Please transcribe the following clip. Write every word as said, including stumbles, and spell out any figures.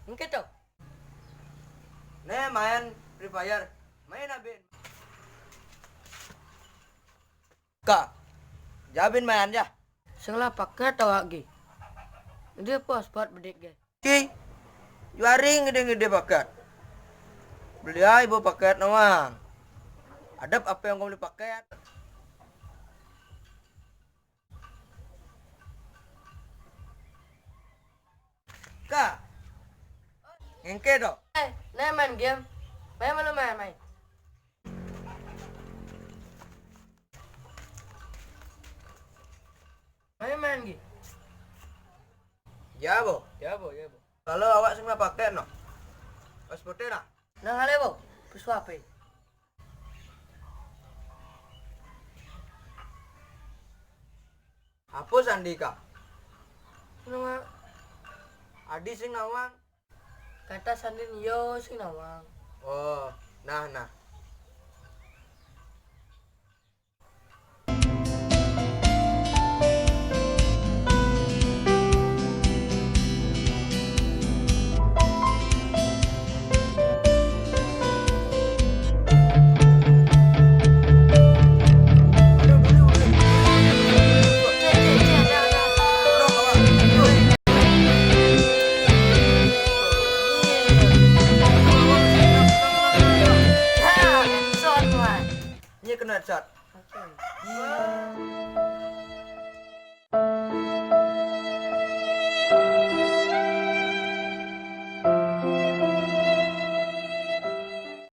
Engke to. Ne main Free Fire. Main abin. Ka. Jabin main ja. Sing lah paket awak ge. Dia pos buat bedik ge. Ki. Juari ngede-ngede paket. Beli ai bo paket nawang. Adep apa yang kau beli paket? Ka. Ngengke do. Eh, ne main game. Main malu main main. Main main gi. Ya bo. Ya bo, ya bo. Kalau awak sing lah pakai no. Pasporte nah. Nang ale bo. Pesu ape? Apa sandi ka? Nama? Adi sing nawang. Kata sandin yo sing nawang. Oh, nah nah. Ini kena headshot. Iya.